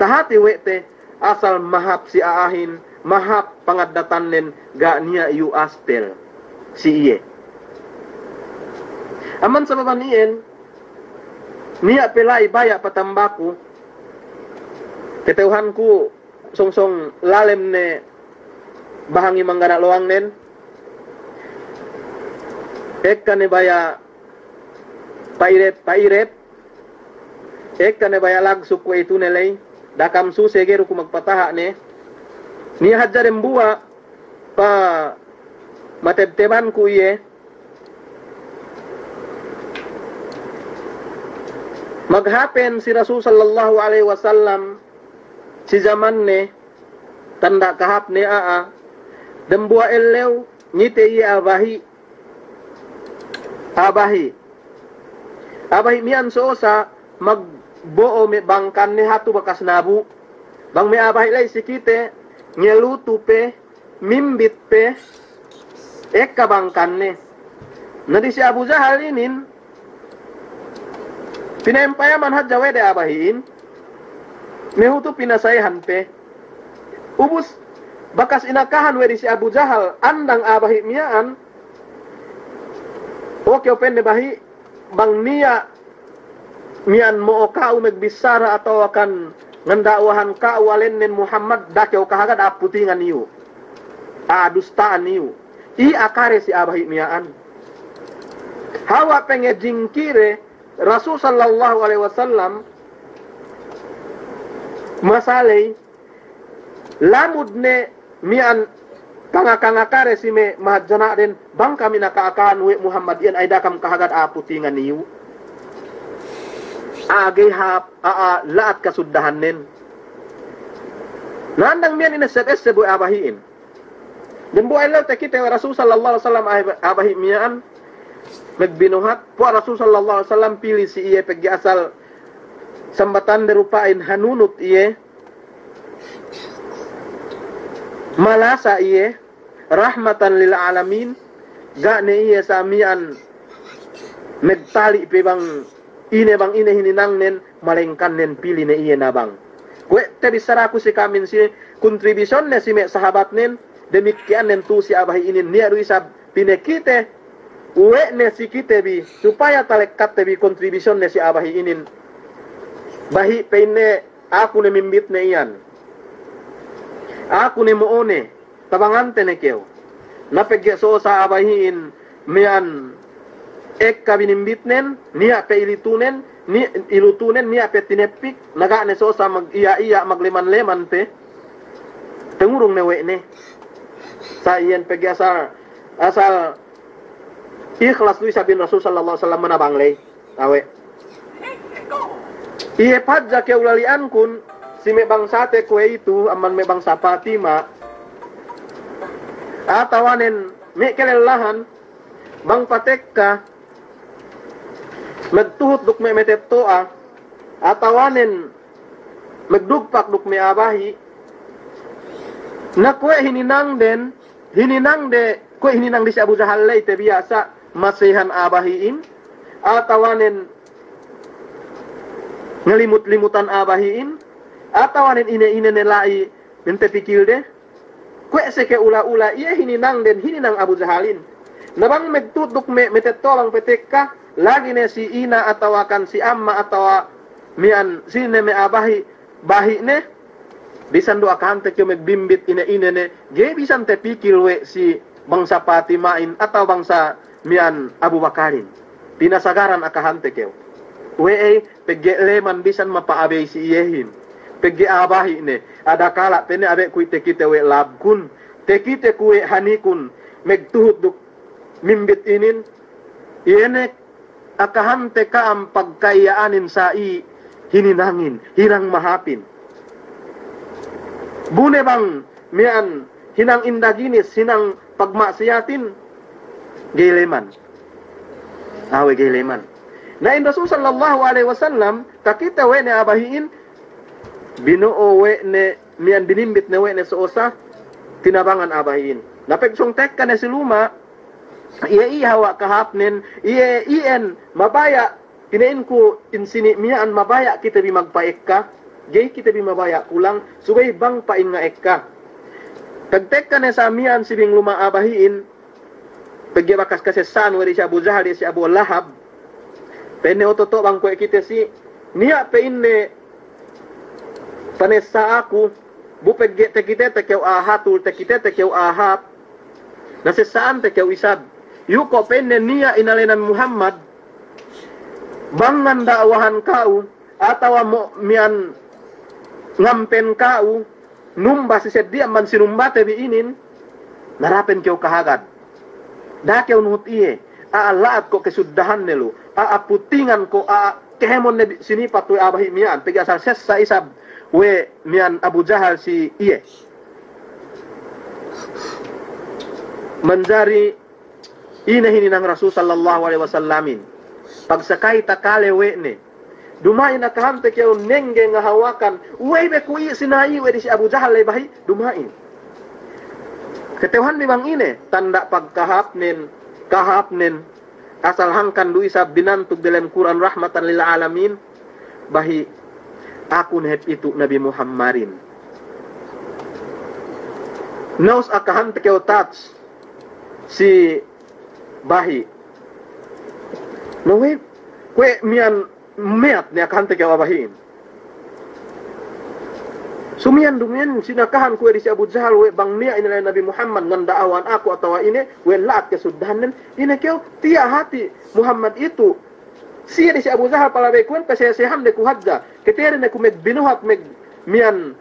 tahāti we' te, asal mahāp si a'ahin, mahāp pangaddatannen, ga' niya' iyu' astel si iye. Amban sababan iyan, niya' pe la'i baya' patambaku, kata'uhanku sōng-sōng lalem ne bahangi manggana' lowangnen. Ekka ne baya' pa'irep, pa'irep. Ekka ne baya' lagsuk kuwe'itu ne ley. Da'a kam suse ga'i du ku magpataha' ne. Niya' hadja dembuwa' pamatebtebanku iye. Maghāpen si Rasul sallallahu alaihi wasallam si jamanne, tanda' kahāpne a'a, dembuwa' ellew ngite iye a'a bahi'. A'a bahi'. A'a bahi' miya'an so'osa magbo'o me' bangkanne hatu bakas nabu'. Bang me' a'a bahi' la'i si kite, ngelutu pe, mimbit pe, ekka bangkanne. Na di si Abu Jahal inin, pinayampayaman hadja we' de a'a bahi'in, mahutu pinasayahan pe. Ubus, bakas inakahan we' de si Abu Jahal, andang a'a bahi' miya'an, o kew pa'inne bahi', bang niya' miya'an mo'o ka'u magbissara atawa kan nganda'wahan ka'u alennen Muhammad, da'a kew kahagad a'a putingan iyu'. A'a dusta'an iyu'. Iye akare si a'a bahi' miya'an. Hawal pe ngejingkire Rasul sallallahu alaihi wasallam, masa ley, lamud ne miya'an kangaka-ngakade si me' mahadjana'den, bang kami naka'akahan we' Muhammad iyan, ay da'a kam kahagad a'a putingan iyu'. A'a ga'i hāp, a'a la'at kasuddahannen. Na andang miya'an inesseb-esseb we' a'a bahi'in. Dembuwa' ellew takite we' Rasul sallallahu alaihi wasallam a'a bahi' miya'an magbinuhat, puwas Rasul sallallahu alaihi wasallam pili si iye pegge' asal sambatande dupa'in hanunut iye, malasa iye, rahmatan lil alamin, ga' ne iye sa miya'an magtali' pe bang ine bang ine hininangnen, malengkannen pili ne iye na bang. Kuwe' te bissaraku si ka'amin si kontribusyonne si me' sahabatnen, damikkiyannen tu'u si a'a bahi' inin, niya' du isab pinakite we' ne si kite bi, supaya talekkatte bi kontribusyonne si a'a bahi' inin. Bahi' pa'inne, aku ne mimbitne iyan. Aku ne mo'one. Tabangante ne kew. Na pegge' so'osa a'a bahi'in miya'an ekka binimbitnen, niya' pe ilitunen, ni-, ilutunen, niya' pe tineppik, na ga' ne so'osa mag-iya'-iya', magleman-leman pe. Tengurung ne we' ne. Sa iyan pegge' asal, asal ikhlas du isab in Rasul sallallahu alaihi wasallam manabang ley. Awe'. Iye pe hadja kew lali'ankun, si me' bangsate kuwe'itu, amban me' bangsa Patima, atawanen me' kalellahan, bang patekka, magtuhut duk me' matetto'a, atawanen magdugpak duk me' a'a bahi', na kuwe' hininangden, hininangde, kuwe' hininang di si Abu Jahal ley te biyasa, masehan a'a bahi'in, atawanen ngalimut-limutan a'a bahi'in, atawanen ine-ine ne la'i minte pikilde. Kuwe' seke ula-ula iye hininangden, hininang Abu Jahalin. Na bang magtuhut duk me', matetto'a bang patekka, lagi' ne si ina' atawa kan si amma' atawa miya'an sine me' a'a bahi', bahi'ne, bisan du akahante kew magbimbit ine-ine ne, ga'i bisan tapikil we' si bangsa Patima'in atawa bangsa miya'an Abu Bakarin. Pinasagaran akahante kew. We'ey, pegge' leman bisan mapa'abey si iyehin. Pegge' a'a bahi' ne, adakala' pene abe' kuwe' tekite we' labkun, tekite kuwe' hanikun, megtuhut duk mimbit inin, iye ne akahante ka'am pagka'iya'anin sa'i hininangin, hinang mahāpin. Bu ne bang miya'an hinang indaginis, hinang pagma'siyatin, ga'i leman. Awe' ga'i leman. Na in Rasul sallallahu alaihi wasallam, takite we' ne a'a bahi'in, bino'o we' ne, miya'an binimbit ne we' ne so'o sa tinabangan a'a bahi'in. Na pegsōng tekka ne si luma', iye, iye hawal kahāpnen, iye, iyan mabaya', pina'inku in sini' miya'an mabaya' kite bi magpa'ekka, ga'i kite bi mabaya' kulang, subey bang pa'in nga'ekka. Pagtekka ne sa miya'an si bing luma' a'a bahi'in, pegge' bakas kasessa'an we' de si Abu Jahal, de si Abu Lahab, pa'inne, "O toto' bang kuwe' kite si, niya' pa'inne panessa' aku, bu pegge' tekitete kew a'a hatul, tekitete kew a'a hāp, nasessa'ante kew isab. Iyu' ko' pa'inne niya' inalenan Muhammad, bang nganda'awahan ka'u, atawa mo' miya'an ngampen ka'u, numba si seddi amban sinumbate bi inin, na da'a pen kew kahagad. Da'a kew nuhut iye, a'a la'at ko' kesuddahanne lu, a'a putingan ko', a'a kehemon ne bi sinipat we' a'a bahi' miya'an, pegge' asal sessa' isab we' miya'an Abu Jahal si iye." Manjari ine hininang Rasul sallallahu alaihi wasallamin. Pagsakay takale we' ne. Duma'in akahante kew nengge ngahawakan. We'ey be kuwe' i' sina'i we' de si Abu Jahal ley bahi'. Duma'in. Kata'uhanbi bang ine tanda' pagkahāpnen, kahāpnen. Asal hangkan du isab binantug delem Kur'an rahmatan lil alamin. Bahi' aku ne hep itu' Nabi Muhammadin. Na'us akahante kew touch si bahi'. Na we', kuwe' miya'an meyat ne akahante kew a'a bahi'in. Sumiyan dumiyan sinakahan kuwe' de si Abu Jahal we' bang niya' inalenan Nabi Muhammad nganda'awahan aku atawa ine, we' la'at kesuddahannen, ine kew, tiya' hati' Muhammad itu'. Siye de si Abu Jahal palabey kuwe'in, pasesehan de ku hadja. Ketere ne ku megbinuhat, meg miya'an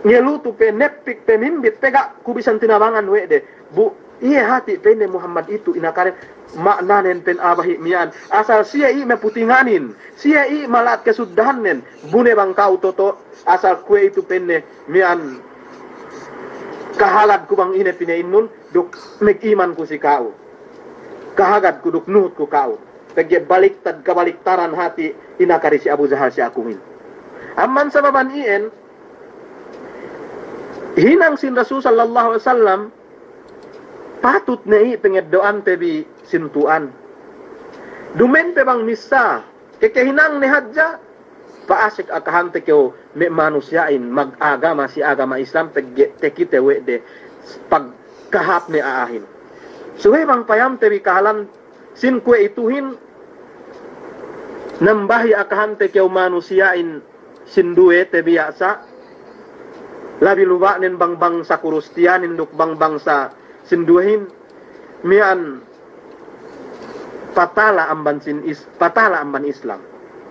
ngelutu pe, neppik pe, mimbit pe, ga' ku bisan tinabangan we' de. Bu, iye hati' pa'inne Muhammad itu' inakaren, ma'nanen pa'in a'a bahi' miya'an. Asal siye i' maputinganin, siye i' mala'at kesuddahannen, bu ne bang ka'u toto', asal kuwe' itu' pa'inne miya'an kahagadku bang ine pina'innun, duk megimanku si ka'u. Kahagadku duk nuhutku ka'u. Pegge' baliktad, kabaliktaran hati' inakari si Abu Jahal si akuhin. Amban sababan iyan, hinang sin Rasul sallallahu alaihi wasallam, patut ne i' pangeddo'ante bi sin Tuhan. Duma'in pe bang missā, kekehinangne hadja, pa'asek akahante kew me' manusiya'in magagama si agama Islam pegge' tekite we' de pagkahāpne a'ahin. Subey bang payamte bi kahalan sin kuwe' ituhin, nambahi akahante kew manusiya'in sinduwe tabiya' sa', labi luba'nen bang bangsa Kurustiyanin duk bang bangsa sinduwehin, miya'an patala amban sin is-, patala amban Islam.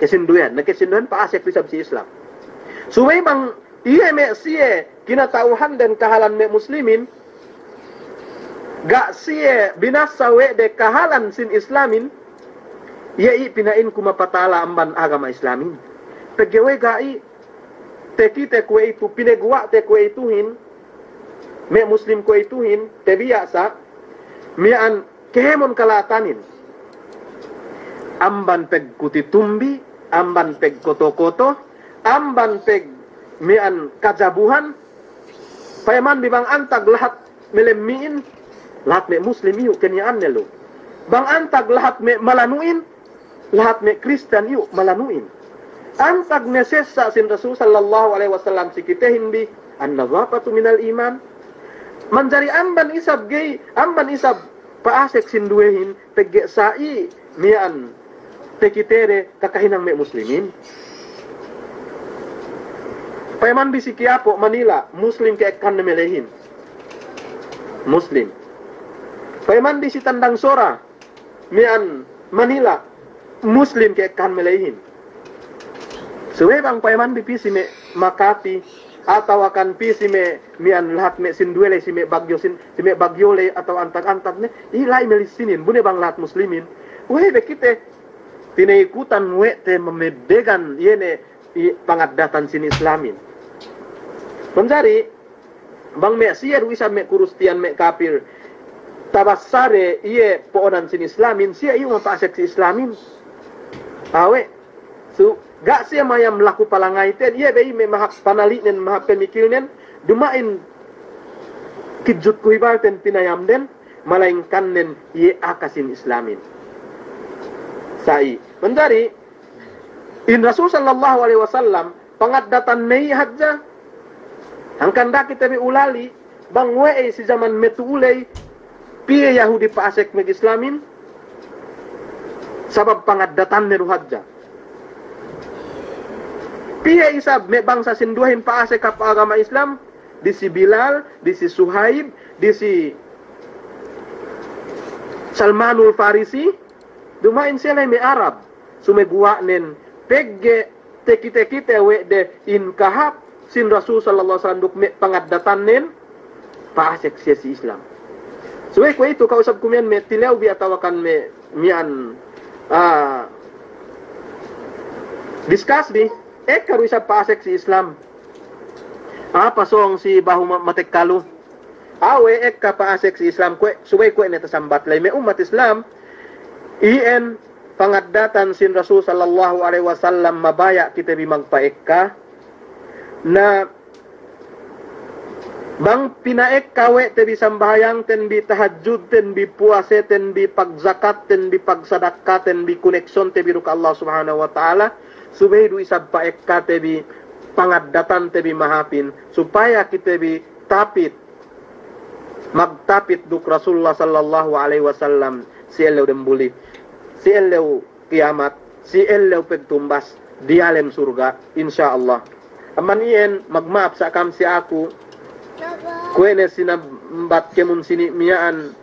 Kesinduwehan, na kesinduwehan pa'asek isab si Islam. Subey bang iye me' siye kinata'uhanden kahalan me' Muslimin, ga' siye binassa we' de kahalan sin Islamin, iye i' pina'inku mapatala amban agama Islamin. Pegge' we' ga'i tekite kuwe' itu, pinaguwa'te kuwe' ituhin, me' Muslim kuwe' ituhin, tabiya' sa', miya'an kēmon kala'atanin. Amban pegkutitumbi, amban pegkoto-koto, amban peg miya'an kajabuhan, payamanbi bang antag lahat me' lemmi'in, lahat me' Muslim iyu' keniya'anne lu. Bang antag lahat me' malanu'in, lahat me' Kristiyan iyu' malanu'in. Antag ne sessa' sin Rasul sallallahu alaihi wasallam si kitehin bi, "An-nadhafatu minal iman." Manjari amban isab ga'i, amban isab pa'asek sinduwehin, pegge' sa'i miya'an tekite de kakahinang me' Muslimin. Payamanbi si Quiapo, Manila, Muslim ka'ekkahanne melehin. Muslim. Payamandi si Tandang Sora, miya'an Manila, Muslim ke'ekkahan me' la'ihin. Subey bang payamandi pī si me' Makati, atawakan pī si me' miya'an lahat me' sinduwe ley, si me' Bagyo sin, si me' Bagyo ley, atawa antag-antag ne, i la'i me' lissinin, bu ne bang lahat Muslimin. We'ey be kite, tinayikutan we' te mameddegan, iye ne, i pangaddatan sin Islamin. Manjari, bang me' siye du isab me' Kurustiyan, me' kapil, tabassade iye po'onan sin Islamin, siye iyu' mapa'asek si Islamin. Awe', su, ga' siye mayam laku palangayten, iye be i me' mahap panali'nen, mahap pemikilnen, duma'in kidjut ku hibalten pinayamden, malayingkannen iye aka sin Islamin. Sa'i. Manjari, in Rasul sallallahu alaihi wasallam, pangaddatan me' i hadja. Hangkan da'a kite bi ulali', bang we'ey si jaman matu'u ley, piye Yahudi pa'asek me' Islamin, sabab pangaddatanne du hadja. Piye isab me' bangsa sinduwehin pa'asek hap agama Islam, disi Bilal, disi Suhaib, disi Salmanul Farisi, duma'in siye ley me' Arab, sumeguwa'nen pegge' takite-kite we' de in kahāp sin Rasul sallallahu alaihi wasallam duk me' pangaddatannen, pa'asek siye si Islam. Subey kuwe'itu ka'u isab ku miya'an me' tilew bi atawakan me' miya'an, ah, discuss bi, ekka du isab pa'asek si Islam. Apa sōng si bahu ma-, matekkalu. Awe' ekka pa'asek si Islam kuwe', subey kuwe' ne tasambat ley me' ummat Islam, iyan pangaddatan sin Rasul sallallahu alaihi wasallam mabaya' kite bi magpa'ekka. Na bang pina'ekka we' te bi sambahayangten bi, tahajjudten bi, puwaseten bi, pagzakatten bi, pagsadakkaten bi, koneksonte bi duk Allah Subhanahu wa Ta'ala, subey du isab pa'ekkate bi, pangaddatante bi mahāpin, supaya kite bi tapit, magtapit duk Rasulullah sallallahu alaihi wasallam si ellew dembuli, si ellew kiyamat, si ellew pagtumbas diyalem surga', insya Allah. Amban iyan, magma'ap sa' ka'am si aku, kuwe' ne sinambat kēmon sini' miya'an,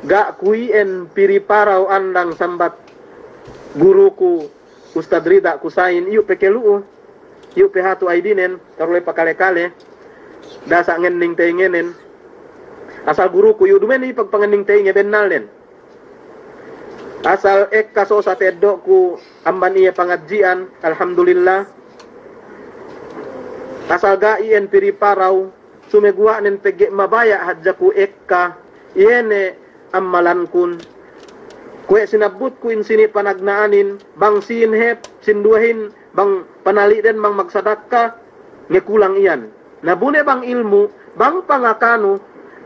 ga' ku iyan piriparaw andang sambat guruku, Ustadz Rida Kusain, iyu' pe kelu'u, iyu' pe hatu aidinen, karu ley pakale-kale, dasa' ngenning teyingenen. Asal guruku iyu' duma'in i pagpangenning teyinge bennalnen. Asal ekka so sa' teddo'ku amban iye pangadji'an, alhamdulillah. Asal ga' iyan piriparaw, sumeguwa'nen pegge' mabaya' hadja ku ekka, iye ne ammalankun. Kuwe' sinabbutku in sini' panagna'anin, bang sīn hep, sinduwehin, bang panali'den bang magsadakka, ngekulang iyan. Na bu ne bang ilmu', bang pangakanu,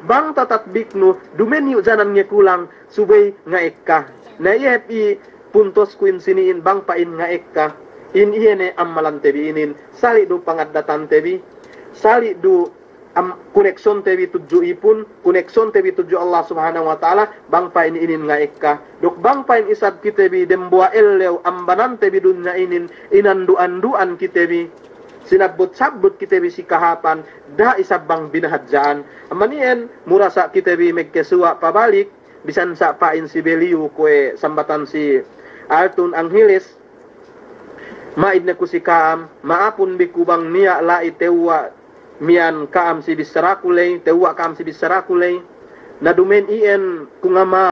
bang tatatbiknu, duma'in iyu' janan ngekulang, subey nga'ekka. Na iye hep i puntosku in sini'in, bang pa'in nga'ekka. In iye ne ammalante bi inin, sali' du pangaddatante bi, sali' du am-, koneksonte bi tudju ipun, koneksonte bi tudju Allah Subhanahu wa Ta'ala, bang pa'in inin nga'ekka. Duk bang pa'in isab kite bi dembuwa' ellew ambanante bi dunya inin, inandu'-andu'an kite bi, sinabbut-sabbut kite bi si kahāpan, da'a isab bang binahadja'an. Amban iyan, mura sa' kite bi magkesuwa' pabalik, bisan sa' pa'in si beliyu kuwe' sambatan si Alton Angeles, ma'id ne ku si ka'am, ma'apun bi ku bang niya' la'i tewwa' miya'an ka'am si bissaraku ley, tewwa' ka'am si bissaraku ley. Na duma'in iyan ku ngama